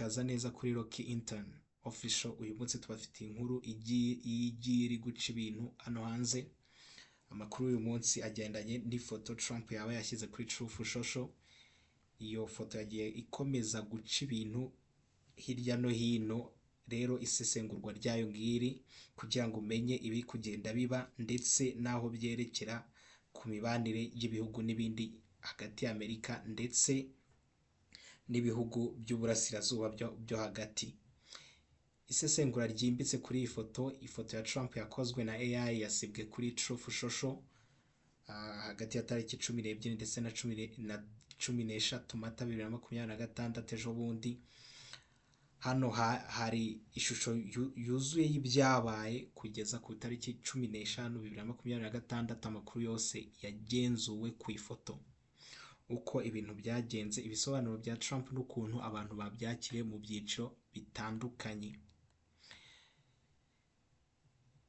Murakaza neza kuri Rocky Intern Official. Uyu munsi tubafitiye inkuru igiye iri guca ibintu hano hanze. Amakuru y'uyu munsi agendanye n'ifoto Trump yaba yashyize kuri Truth Social. Iyo foto yagiye ikomeza guca ibintu hirya no hino, rero isesengurwa ryayo ngiri kugira ngo umenye ibiri kugenda biba ndetse n'aho byerekera ku mibanire y'ibihugu n'ibindi hagati ya Amerika ndetse n'ibihugu by'uburasirazuba byo hagati. Isesengura ryimbitse kuri iyi foto, ifoto ya Trump yakozwe na AI yasibwe kuri Truth Social hagati ya tariki 12 ndetse na 13 Mata 2026 ejo bundi. Hano hari ishusho yuzuye y'ibyabaye kugeza ku itariki 15 2026, amakuru yose yagenzuwe ku ifoto, uko ibintu byagenze, ibisobanuro bya Trump n'ukuntu abantu babyakiriye mu byiciro bitandukanye.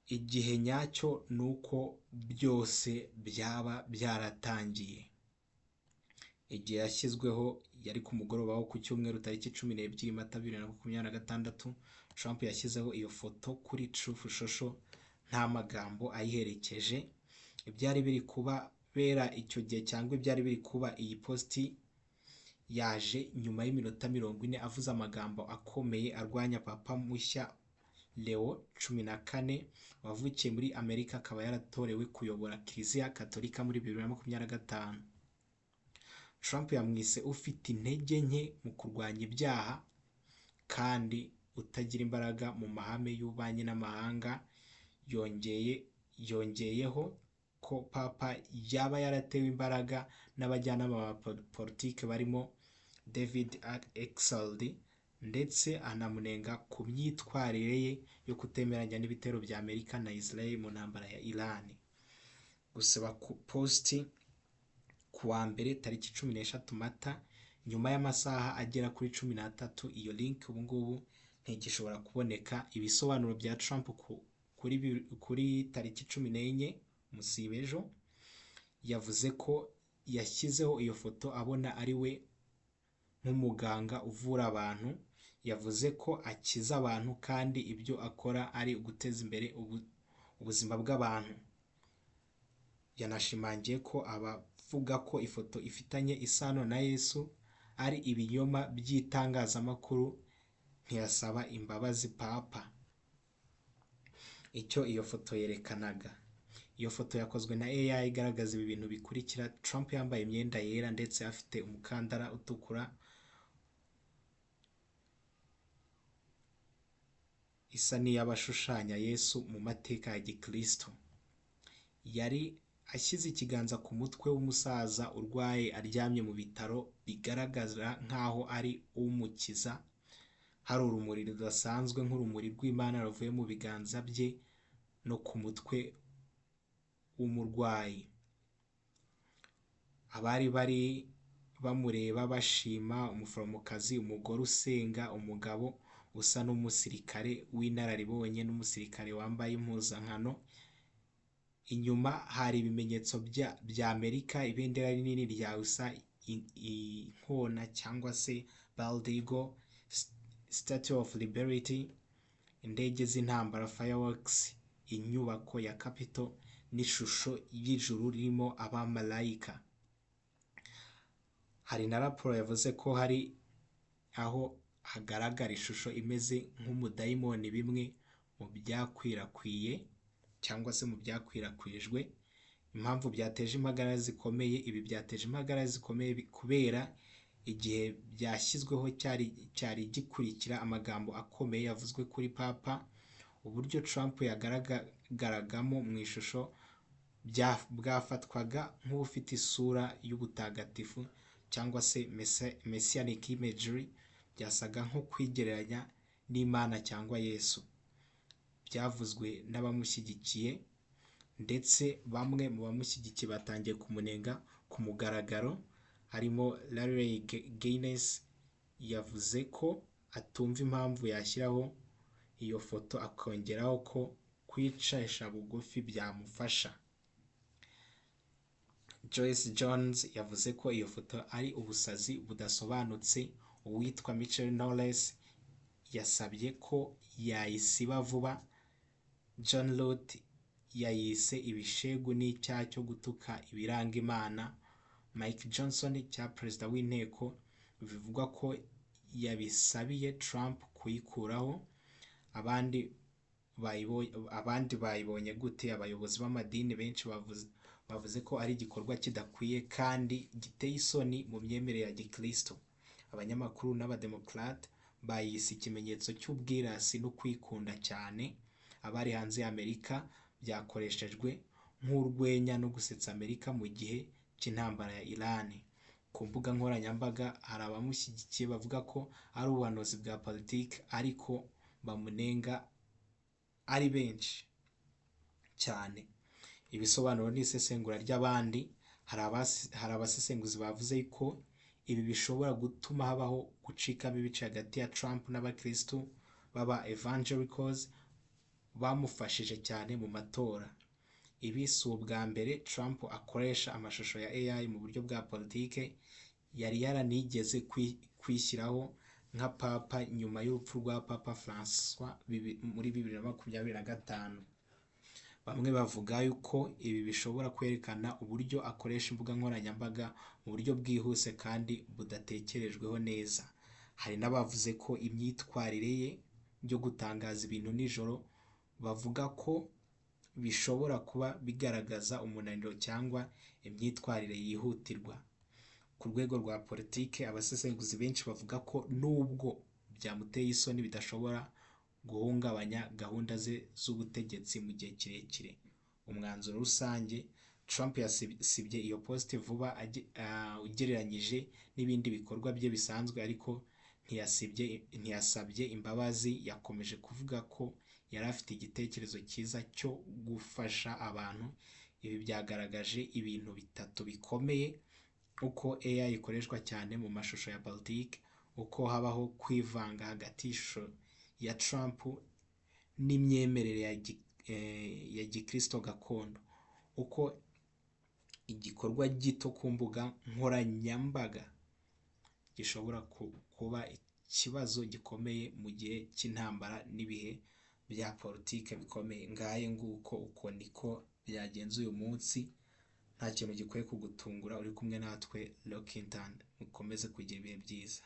Igihe nyacyo ni uko byose byaba byaratangiye. Igihe yashyizweho yari ku mugoroba wo ku cyumweru tariki 12 Mata 2026, Trump yashyizeho iyo foto kuri Truth Social nta magambo ayiherekeje. Ibyari biri kubera icyo gihe cyangwa ibyari biri kuba, iyi posti yaje nyuma y'iminota 40 avuze amagambo akomeye arwanya Papa mushya Leo 14 wavukiye muri Amerika akaba yaratorewe kuyobora Kiliziya Katolika muri 2025. Trump yamwise ufite intege nke mu kurwanya ibyaha kandi utagira imbaraga mu mahame y'ububanyi n'amahanga. Yongeyeho ko Papa yaba yaratewe imbaraga n'abajyanama ba politiki barimo David Axelrod, ndetse anamunenga ku myitwarire ye yo kutemeranya n'ibitero bya Amerika na Israel mu ntambara ya Iran. Gusiba ku posti ku wa mbere tariki 13 Mata, nyuma y'amasaha agera kuri 13, iyo link ubu ngubu ntigishobora kuboneka. Ibisobanuro bya Trump kuri tariki 14 musiba ejo, yavuze ko yashyizeho iyo foto abona ari we nk'umuganga uvura abantu. Yavuze ko akiza abantu kandi ibyo akora ari uguteza imbere ubuzima bw'abantu. Yanashimangiye ko abavuga ko ifoto ifitanye isano na Yesu ari ibinyoma by'itangazamakuru, ntiyasaba imbabazi Papa. Icyo iyo foto yerekanaga. Iyo foto yakozwe na AI igaragaza ibi bintu bikurikira: Trump yambaye imyenda yera ndetse afite umukandara utukura isa n'iy'abashushanya Yesu mu mateka ya Gikristo. Yari ashyize ikiganza ku mutwe w'umusaza urwaye aryamye mu bitaro, bigaragara nk'aho ari umukiza. Hari urumuri rudasanzwe nk'urumuri rw'Imana ruvuye mu biganza bye no ku mutwe w'umurwayi. Abari bari bamureba bashima umuforomokazi, umugore usenga, umugabo usa n'umusirikare w'inararibonye n'umusirikare wambaye impuzankano. Inyuma hari ibimenyetso bya Amerika, ibendera rinini rya USA, inkona cyangwa se Bald Eagle, Statue of Liberty, indege z'intambara, fireworks, inyubako ya Capitol n'ishusho y'ijuru ririmo abamarayika. Hari na raporo yavuze ko hari aho hagaragara ishusho imeze nk'umudayimoni, bimwe mu byakwirakwiye cyangwa se mu byakwirakwijwe. Impamvu byateje impagarara zikomeye, ibi byateje impagarara zikomeye kubera igihe byashyizweho cyari gikurikira amagambo akomeye yavuzwe kuri Papa. Uburyo Trump yagaragaragamo mu ishusho bwafatwaga nk'ubufite isura y'ubutagatifu cyangwa se messianic imagery, byasaga nko kwigereranya n'Imana cyangwa Yesu. Byavuzwe n'abamushyigikiye, ndetse bamwe mu bamushyigikiye batangiye kumunenga ku mugaragaro, harimo Larry Gaines yavuze ko atumva impamvu yashyiraho iyo foto, akongeraho ko kwicisha bugufi byamufasha. Joyce Jones yavuze ko iyo foto ari ubusazi budasobanutse. Uwitwa Michelle Knowles yasabye ko yayisiba vuba. John Lott yayise ibishegu n'icyaha cyo gutuka ibiranga Imana. Mike Johnson cya perezida w'inteko bivugwa ko yabisabiye Trump kuyikuraho. Abandi bayibonye gute? Abayobozi b'amadini benshi bavuze ko ari igikorwa kidakwiye kandi giteye isoni mu myemerere ya gikristo. Abanyamakuru n'Abademokrate bayise ikimenyetso cy'ubwirasi no kwikunda cyane. Abari hanze ya Amerika, byakoreshejwe nk'urwenya no gusetsa Amerika mu gihe cy'intambara ya Iran. Ku mbuga nkoranyambaga hari abamushyigikiye bavuga ko ari ubuhanuzi bwa politiki, ariko bamunenga ari benshi cyane. Ibisobanuro n'isesengura ry'abandi: hari abasesenguzi bavuze ko ibi bishobora gutuma habaho gucikamo ibice hagati ya Trump n'abakirisitu b'aba evangelicals bamufashije cyane mu matora. Ibi si ubwa mbere Trump akoresha amashusho ya AI mu buryo bwa politike. Yari yaranigeze kwishyiraho nka papa nyuma y'urupfu rwa Papa Francois muri 2025. Bamwe bavuga yuko ibi bishobora kwerekana uburyo akoresha imbuga nkoranyambaga mu buryo bwihuse kandi budatekerejweho neza. Hari n'abavuze ko imyitwarire ye yo gutangaza ibintu nijoro, bavuga ko bishobora kuba bigaragaza umunaniro cyangwa imyitwarire yihutirwa. Ku rwego rwa politike, abasesenguzi benshi bavuga ko nubwo byamuteye isoni, bidashobora guhungabanya gahunda ze z'ubutegetsi mu gihe kirekire. Umwanzuro rusange: Trump yasibye iyo post vuba ugereranyije n'ibindi bikorwa bye bisanzwe, ariko ntiyasabye imbabazi. Yakomeje kuvuga ko yari afite igitekerezo cyiza cyo gufasha abantu. Ibi byagaragaje ibintu bitatu bikomeye: uko AI ikoreshwa cyane mu mashusho ya politiki, uko habaho kwivanga hagati y'ishusho ya Trump n'imyemerere ya gikristo gakondo, uko igikorwa gito ku mbuga nkoranyambaga gishobora kuba ikibazo gikomeye mu gihe cy'intambara n'ibihe bya politike bikomeye. Ngaye nguko, uko niko byagenze uyu munsi. Nta kintu gikwiye kugutungura uri kumwe natwe Rockintern. Mukomeze kugira ibihe byiza.